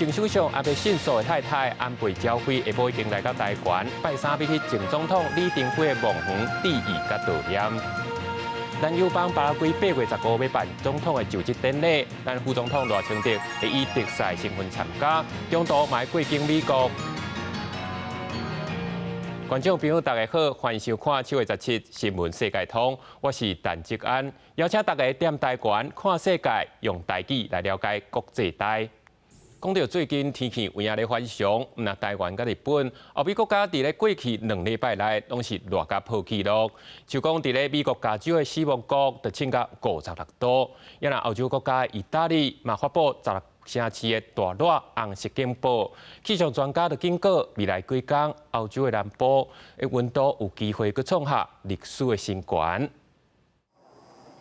前首相安倍晉三的太太安倍昭惠下晡已經來到台灣，拜三欲去前總統李登輝的墓園致意佮悼念。咱友邦巴拉圭8月15欲辦總統的就職典禮，咱副總統賴清德會以特使身份參加，中途嘛會過境美國。觀眾朋友，大家好，歡迎收看7月17新聞世界通，我是陳志安，邀請大家踮台灣看世界，用台語來了解國際大。講到最近天氣有影咧反常，毋但台灣佮日本，歐美國家佇咧過去2禮拜內攏是熱甲破紀錄。就講佇咧美國加州的死亡谷就衝到56度，抑若歐洲國家意大利嘛發布16城市的大熱紅色警報。氣象專家就警告，未來幾工歐洲的南部的溫度有機會閣創下歷史的新高。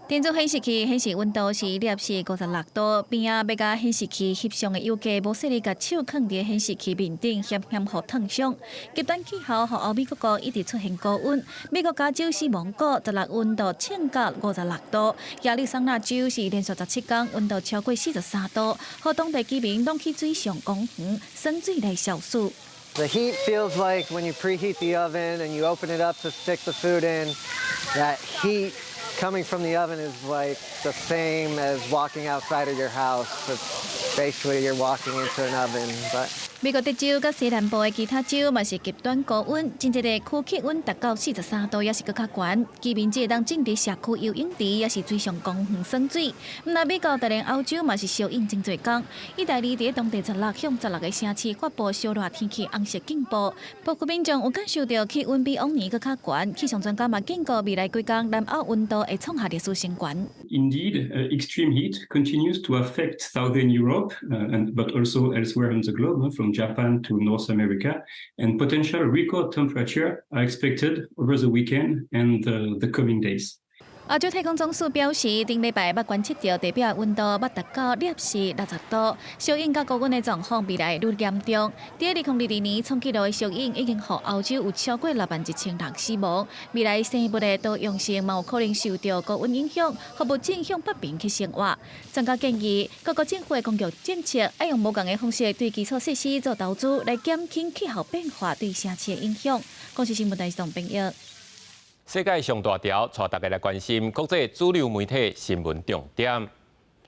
電子顯示器顯示溫度是攝氏56度，邊仔欲共顯示器翕相的遊客無細膩共手囥佇顯示器面頂，險險予燙傷。極端氣候予歐美各國一直出現高溫，美國加州死亡谷十六溫度衝到56度，亞利桑那州是連續17工溫度超過43度，予當地居民攏去水上公園耍水來消暑。 The heat feels like when you preheat the oven and you open it up to stick the food in, that heat coming from the oven is like the same as walking outside of your house. It's basically you're walking into an oven. But 美國德州佮西南部的其他州嘛是極端高溫，真濟地區氣溫達到43度，抑是閣較懸。居民只會當進佇社區游泳池，抑是水上公園耍水。毋但美國，就連歐洲嘛是相應真濟工。意大利佇當地十六向16個城市發布燒熱天氣紅色警報，部分民眾有感受到氣溫比往年閣較懸。氣象專家嘛警告，未來幾工南歐溫度會創下歷史新高。 Indeed, extreme heat continues to affect Southern Europe, and but also elsewhere on the globe, from Japan to North America, and potential record temperature are expected over the weekend and the coming days. 歐洲太空總署表示，頂禮拜捌觀測到地表溫度捌達到攝氏60度，相應佮高溫的狀況未來愈嚴重。佇2022年創紀錄的燒湧已經予歐洲有超過6萬1千人死亡。未來生物的多樣性嘛有可能受著高溫影響，予物種向北邊去生活。專家建議，各國政府的公共政策愛用無仝的方式對基礎設施做投資，來減輕氣候變化對城市的影響。公視新聞台董編譯。世界上大條，帶大家來關心國際主流媒體新聞重點。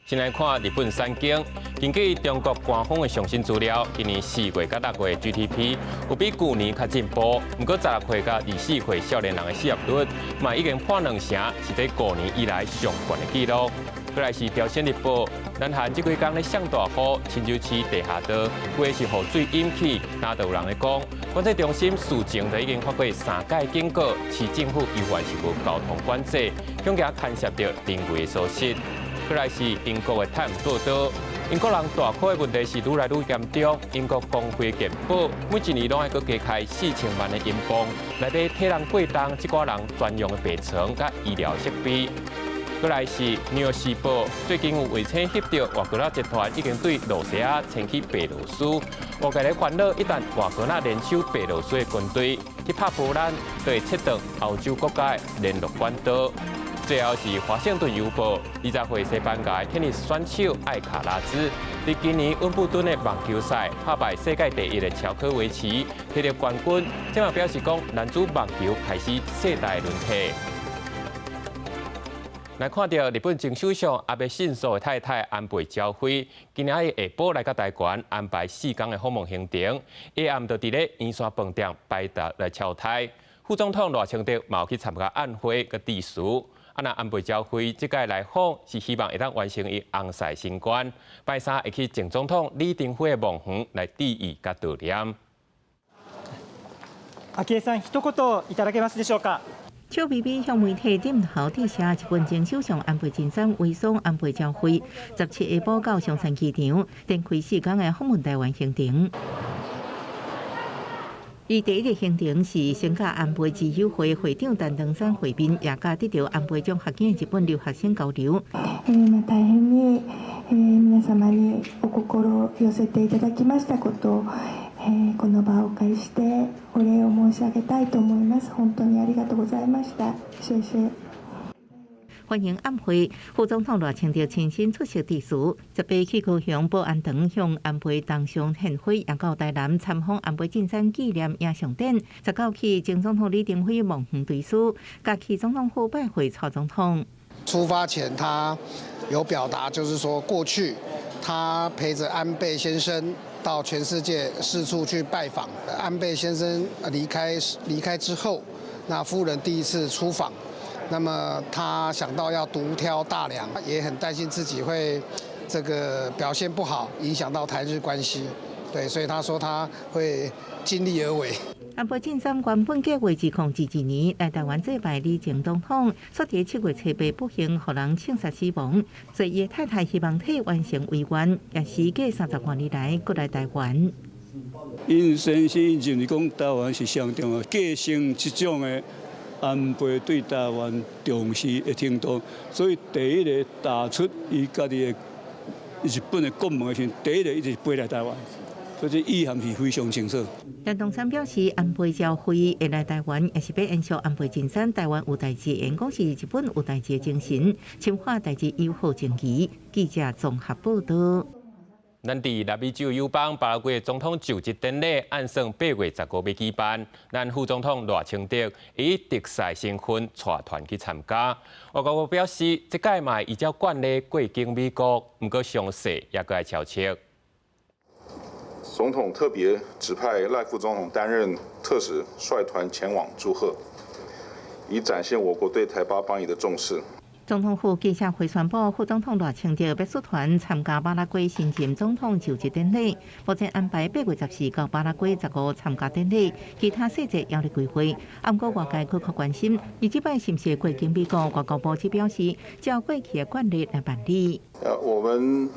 先來看日本產經，根據中國官方的上新資料，今年4月佮6月 GDP 有比舊年較進步。毋過16歲佮24歲少年人的失業率嘛已經破兩成，是這5年以來上懸的紀錄。過來是朝鮮日報，南韓這幾工咧上大雨，親州市地下道有的是雨水淹起，若就有人咧講，管制中心事前就已經發過三擺警告，市政府猶原是無交通管制，恐驚牽涉著人為的疏失。過來是英國的泰晤報導，英國人大箍的問題是愈來愈嚴重。英國公費健保每一年攏愛閣加開4000萬的英鎊來買體重過重這寡人專用的病床佮醫療設備。過來是紐約時報，最近有衛星翕著瓦格納集團已經對露西亞遷去白羅斯，外界咧煩惱，一旦瓦格納聯手白羅斯的軍隊去拍波蘭，就會切斷歐洲國家的聯絡管道。最後是華盛頓郵報，20歲西班牙的テニス選手艾卡拉茲，佇今年溫布頓的網球賽打敗世界第一的喬科維奇，摕著冠軍。這嘛表示講，男子網球開始世代輪替。來看著日本前首相安倍晉三的太太安倍昭惠，今仔日下晡來到台灣，安排4工的訪問行程。下暗就佇咧圓山飯店擺桌來招待。副總統賴清德嘛有去參加宴會佮致辭。啊，若安倍昭惠這擺來訪是希望會當完成伊尪婿心願，拜三會去前總統李登輝的墓園來致意佮悼念。昭恵さん、一言いただけますでしょうか。笑眯眯向媒體點頭致謝，日本前首相安倍晉三遺孀安倍昭惠，17下晡到松山機場，展開4工的訪問台灣行程。伊第一个行程是先佮安倍之友會會長陳唐山會面，也佮得著安倍獎學金的日本留學生交流。大変に皆様にお心を寄せていただきましたことを、この場をお借りしてお礼を申し上げたいと思います。本当にありがとうございました。謝謝。歡迎安倍。副總統賴清德親身出席致辭，18去高雄保安堂向安倍銅像獻花，也到台南參訪安倍晉三紀念影像展。19去前總統李登輝墓園追思，佮去總統府拜會蔡總統。出發前，他有表達，就是說過去他陪着安倍先生到全世界四處去拜訪。安倍先生離開之後，那夫人第一次出訪，那麼他想到要獨挑大梁，也很擔心自己會這個表現不好，影響到台日關係。對，所以他說他會盡力而為。安倍晉三原本計劃2022年來台灣祭拜李前總統，卻佇7月7日不幸予人槍殺死亡。所以伊太太希望替完成遺願，也時隔30多年來閣來台灣。𪜶先生認為講台灣是上重要，繼承這種的安倍對台灣重視的程度，所以第一个踏出伊家己的日本的國門的時，第一个伊就是飛來台灣。所以意涵是非常清楚。陳東山表示，安倍召會會來台灣，也是欲延續安倍晉三台灣有代誌，緣講是日本有代誌的精神，深化台日友好情誼。記者綜合報道。咱佇南美洲友邦巴拉圭總統就職典禮，按算8月15欲舉辦。咱副總統賴清德以特使身份帶團去參加。外交部表示，這擺嘛依照慣例過境美國，毋過詳細猶閣愛敲定。總統特別指派賴副總統擔任特使，率團前往祝賀，以展現我國對台巴邦誼的重視。總統府記者會宣布，副總統賴清德欲率團參加巴拉圭新任總統就職典禮，目前安排8月14到巴拉圭15參加典禮，其他細節猶咧規劃。毋過外界閣較關心，伊這擺是毋是過境美國？外交部只表示，照過去的慣例來辦理。我們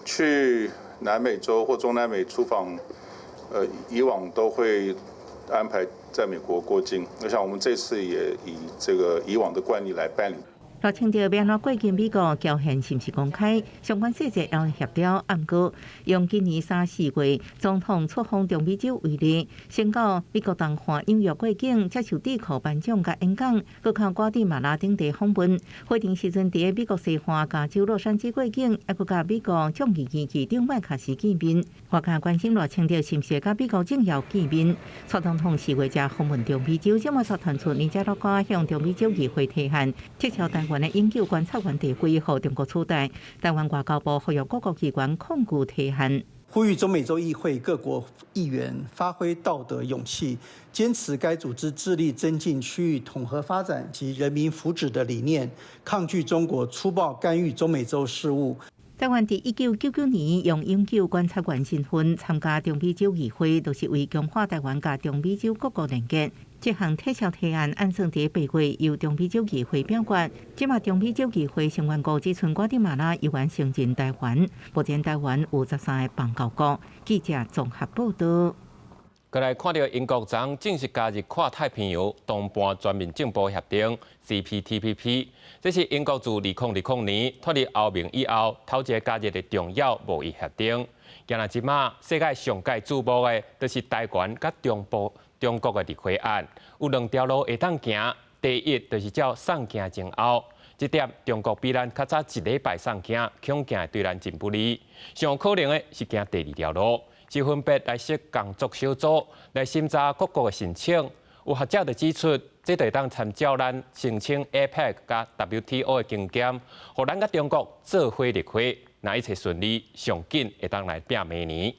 去南美洲或中南美出訪，以往都會安排在美國過境。我想我們這次也以這個以往的慣例來辦理。賴清德欲按怎過境美國，僑憲是毋是公開？相關細節猶協調。毋過用今年三四月總統出訪中美洲為例，先到美國東岸紐約過境，接受智庫頒獎佮演講，閣到瓜地馬拉等地訪問。回程時陣佇美國西岸加州洛杉磯過境，猶閣佮美國眾議院議長麥卡錫見面。外界關心賴清德是毋是佮美國政要見面？蔡總統4月才訪問中美洲，這擺卻傳出尼加拉瓜向中美洲議會提案，撤銷台灣的永久觀察員地位，予中國取代。台灣外交部呼籲各國機關抗拒提案，呼籲中美洲議會各國議員發揮道德勇氣，堅持該組織致力增進區域統合發展及人民福祉的理念，抗拒中國粗暴干預中美洲事務。台灣佇1999年用永久觀察員身份參加中美洲議會，就是為強化台灣佮中美洲各國連結。這項撤銷提案按算佇8月由中美洲議會表決。這馬中美洲議會成員國只賰瓜地馬拉猶原承認台灣，目前台灣有13個邦交國。記者綜合報道。閣來看著英國昨昏正式加入跨太平洋東伴全面進步協定（CPTPP），這是英國自2020年脫離歐盟以後，頭一个加入的重要貿易協定。今仔這馬世界上蓋矚目的，就是台灣佮中部中國的綠火案，有兩條路會當行。第一，就是照送件前後，這點中國比咱較早一禮拜送件，恐驚會對咱真不利。上可能的是行第二條路，是分別來設工作小組來審查各國的申請。有學者就指出，這會當參照咱申請 APEC 佮 WTO 的經驗，予咱佮中國做伙入會，若一切順利，上緊會當來拼明年。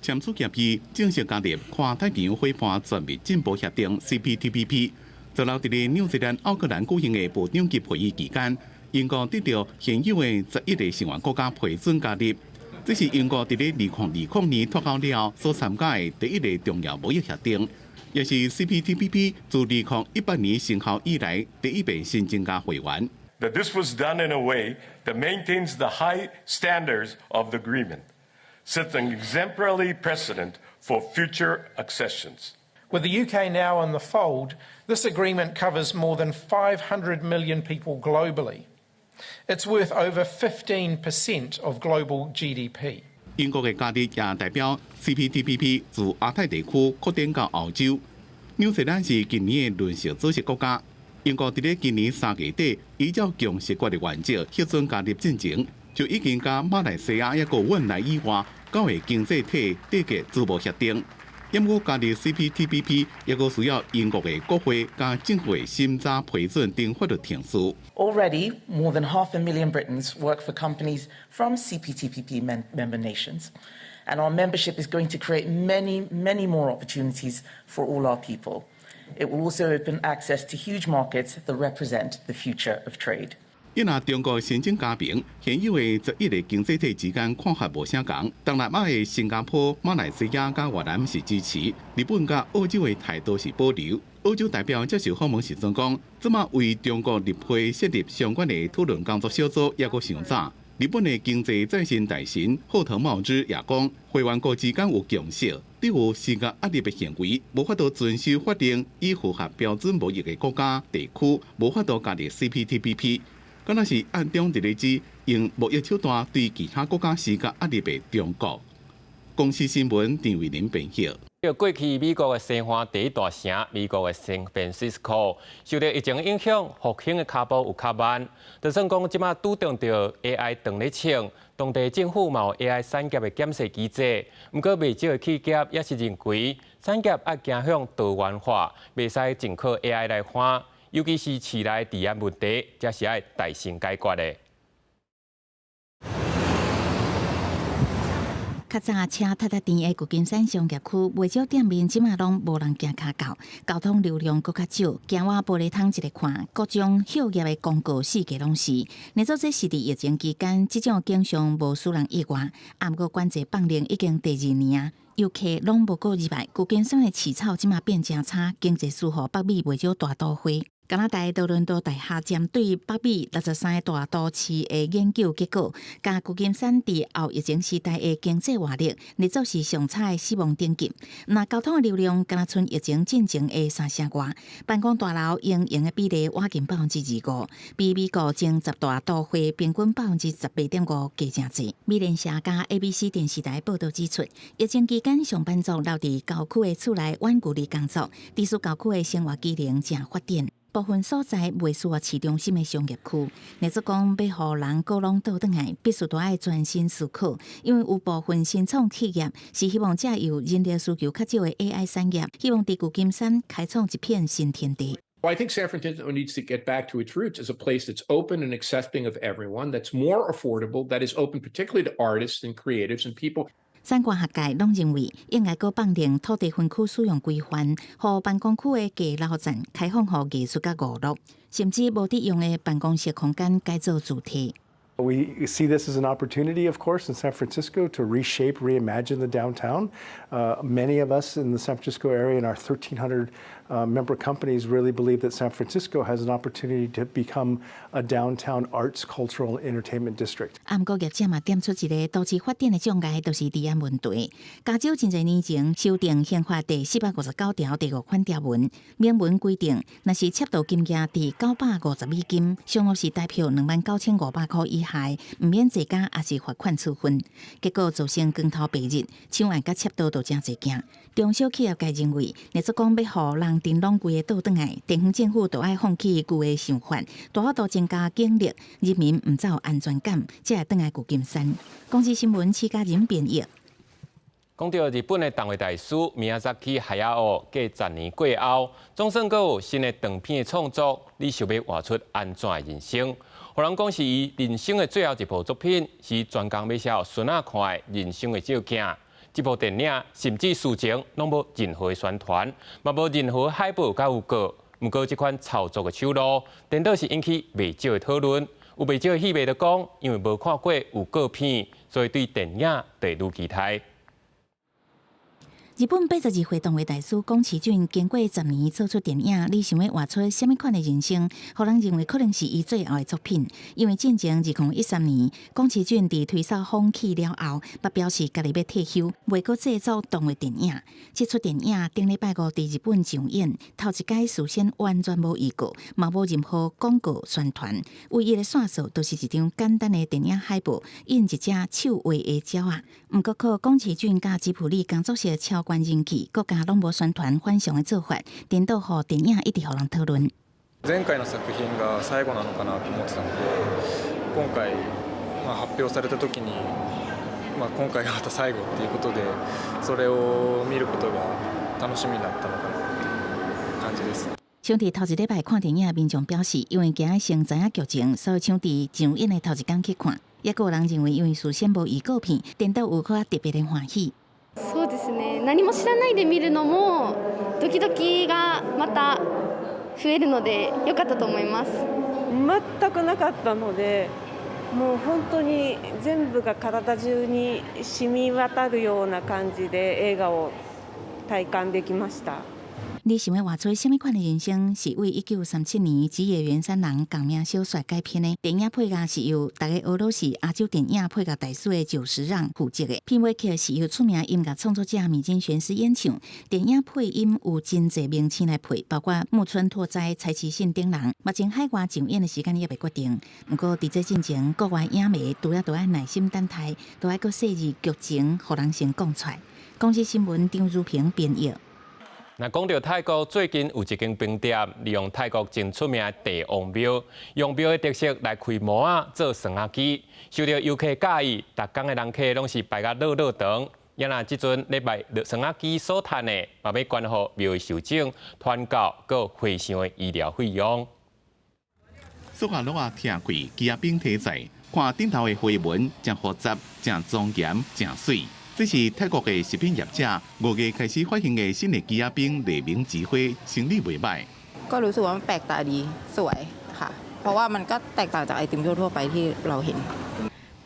簽署協議正式加入跨太平洋夥伴全面進步協定（CPTPP）。昨昏佇咧紐西蘭奧克蘭舉行的部長級會議期間，英國得著現有的11個成員國家批准加入。這是英國佇咧2020年脫歐了後所參加的第一个重要貿易協定，也是 CPTPP 自2018年生效以來第一遍新增加會員。 That this was done in a way that maintains the high standards of the agreement, set an exemplary precedent for future accessions. With the UK now in the fold, this agreement covers more than 500 million people globally. It's worth over 15% of global GDP. 英國的加入也代表 CPTPP 自亞太地區擴展到歐洲。紐西蘭是今年的輪值主席國家。英國佇咧今年3月底，依照共識決的原則核准加入進前，就已經佮馬來西亞抑閣汶萊以外九个經濟體締結自貿協定。毋過加入 CPTPP，抑閣需要英國的國會佮政府的審查批准等法律程序。 Already, more than half a million Britons work for companies from CPTPP member nations, and our membership is going to create many, many more opportunities for all our people. It will also open access to huge markets that represent the future of trade. 伊若中國申請加盟，現有的11個經濟體之間看法無相仝。東南亞的新加坡、馬來西亞佮越南是支持，日本佮澳洲的態度是保留。澳洲代表接受訪問時陣講，這馬為中國入會設立相關的討論工作小組，抑閣傷早。日本的經濟再生大臣後藤茂之也講，會員國之間有共識，對有施加壓力的行為，無法度遵守法定以符合標準貿易的國家地區，無法度加入 CPTPP。敢若是暗中佇咧指用貿易手段對其他國家施加壓力的中國。公視新聞陳慧琳編譯。過去美國的西岸第一大城，美國的聖凡西斯科，受著疫情影響，復興的跤步有較慢。就算講這馬拄著 AI 當咧衝，當地政府嘛有 AI 產業的檢視機制，毋過袂少的企業也是認為產業愛走向多元化，袂使淨靠 AI 來換。尤其是市內治安問題，才是愛大聲解決的。較早車塞塞甜的舊金山商業區，袂少店面這馬攏無人行跤到，交通流量閣較少。行倚玻璃窗一个看，各種歇業的廣告四界攏是。若做這是佇疫情期間，這種景象無使人意外。啊，毋過管制放令已經第二年啊，遊客攏無閣入來，舊金山的市草這馬變誠差，經濟輸予北美袂少大都會。加拿大多倫多大學針對北美63个大都市的研究結果，共舊金山佇後疫情時代的經濟活力，列做是上差的死亡等級。若交通的流量，敢若賰疫情進前的三成外，辦公大樓營用的比例倚近25%，比美國前十大都會平均18.5%低誠濟。美聯社佮 ABC 電視台報導指出，疫情期間上班族留佇郊區的厝內遠距離工作，致使郊區的生活機能誠發展。部分所在袂需要市中心的商業區，若做講欲予人閣攏倒轉來，必須都愛全新思考，因為有部分新創企業是希望藉由人力需求較少的 AI 產業，希望佇舊金山開創一片新天地。 Well, I think San Francisco needs to get back to its roots as a place that's open and accepting of everyone, that's more affordable, that is open particularly to artists and creatives and people. 產官學界攏認為，應該閣放寬土地分區使用規範，予辦公區的低樓層開放予藝術佮娛樂，甚至無佇用的辦公室空間改做主題。 We see this as an opportunity, of course, in San Francisco to reshape, reimagine the downtown. Many of us in the San Francisco area and our 1,300 member companies really believe that San Francisco has an opportunity to become a downtown arts, cultural, and entertainment district. 啊，毋過業者嘛點出一个都市發展的障礙，就是治安問題。加州真濟年前修訂刑法第459條第五款條文，明文規定，若是竊盜金額佇950美金，上額是台票29,500箍以下，毋免坐監，抑是罰款處分。結果造成光頭白日，搶案佮竊盜都誠濟件。中小企業界認為，若做講欲予人振攏規个倒轉來，地方政府就愛放棄舊的想法，大幅度增加警力，人民毋才有安全感，才會轉來舊金山。公視新聞，施嘉仁編譯。講到日本的動畫大師宮崎駿，過十年過後，總算閣有新的長片的創作。你想欲活出按怎的人生？予人講是伊人生的最後一部作品，是專工欲寫予孫仔看的人生的照鏡。這部電影甚至事前攏無任何的宣傳，嘛無任何海報佮預告。毋過這款操作的手路，顛倒是引起袂少的討論。有袂少的戲迷就講，因為無看過預告片，所以對電影就會愈期待。日本82歲動畫大師宮崎駿經過十年做出電影，你想欲活出啥物款的人生？予人認為可能是伊最後的作品。因為進前2013年，宮崎駿佇推捒放棄了後，捌表示家己欲退休，袂閣製作動畫電影。這齣電影頂禮拜五佇日本上映，頭一擺事先完全無預告，嘛無任何廣告宣傳，唯一的線索就是一張簡單的電影海報，印一隻手畫的鳥仔。毋過靠宮崎駿佮吉卜力工作室超懸人氣，閣加攏無宣傳反常的做法，顛倒予電影一直予人討論。前回の作品が最後なのかなと思ってたので、今回まあ発表された時に、まあ今回がまた最後っていうことで、それを見ることが楽しみだったのかなっていう感じです。搶佇頭一禮拜看電影的民眾表示，因為驚先知影劇情，所以搶佇上映的頭一工去看。抑閣有人認為，因為事先無預告片，顛倒有較特別的歡喜。そうですね。何も知らないで見るのもドキドキがまた増えるので良かったと思います。全くなかったので、もう本当に全部が體中に染み渡るような感じで映画を體感できました。你想欲活出啥物款的人生？是為1937年吉野源三郎仝名小說改編的。電影配樂是由逐个俄羅斯亞洲電影配樂大師的久石讓負責的。片尾曲是由出名音樂創作者米津玄師演唱。電影配音有真濟明星來配，包括木村拓哉、柴崎幸等人。目前海外上映的時間猶未決定。毋過佇這進前，國外影迷除了著愛耐心等待，都愛閣細緻劇情，予人先講出來。公視新聞張如平編譯。那講到泰國最近有一間冰店，利用泰國真出名的帝王廟，用廟的特色來開模仔做酸仔機，受到遊客佮意，逐工的人客攏是排甲落落長。也若這陣咧賣酸仔機所趁的，嘛欲捐予廟的修整、傳教佮和尚的醫療費用。蘇亞洛仔拆開枝仔冰題材，看頂頭的花紋誠複雜、誠莊嚴、誠媠。這是泰國的食品業者5月開始發行的新的枝仔冰黎明之花，生理袂䆀。 ก็รู้สึกว่ามันแปลกตาดีสวยค่ะเพราะว่ามันก็แตกต่างจากไอติมทั่วๆไปที่เราเห็น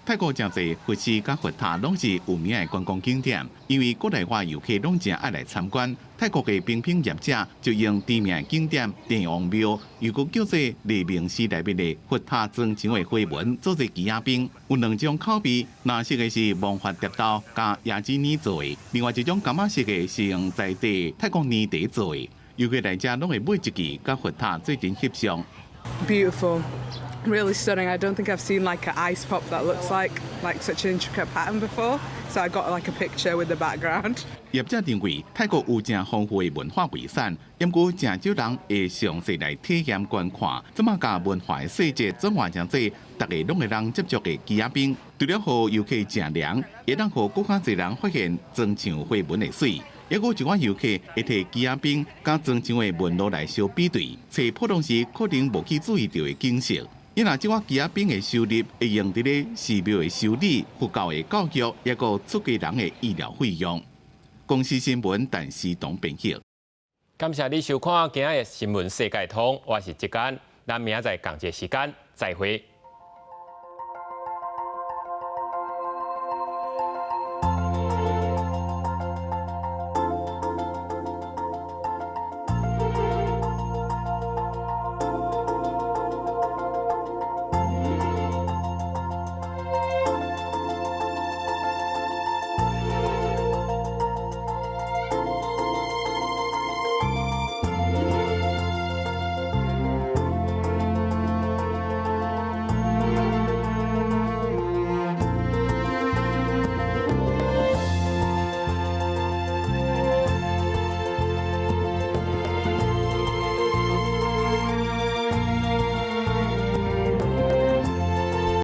泰國誠濟佛寺佮佛塔攏是有名的觀光景點，因為國內外遊客攏誠愛來參觀。泰國的冰品業者就用知名的景點帝王廟，又閣叫做黎明寺內面的佛塔磚牆的花紋做做枝仔冰，有兩種口味，藍色的是魔法蝶豆佮椰子奶做的，另外一種柑仔色的是用在地泰國奶茶做的。遊客來遮攏會買一支，佮佛塔做陣翕相。 Beautiful. Really stunning. I don't think I've seen like an ice pop that looks like such an intricate pattern before. So I got like a picture with the background. 業者認為泰國有誠豐富的文化遺產，毋過誠少人會詳細來體驗觀看。這馬共文化的細節轉換成做逐个攏會當接觸的枝仔冰，除了予遊客食涼，會當予閣較濟人發現磚牆花紋的媠。抑閣有一寡遊客會提枝仔冰佮磚牆的紋路來相比對，揣普通時可能無去注意著的景色。因為這寡枝仔冰的收入會用佇咧寺廟的修理、佛教的教育，抑閣出家人的醫療費用。公視新聞陳思東編譯。感謝你收看今仔日的新聞世界通，我是志堅，咱明仔載仝一个時間再會。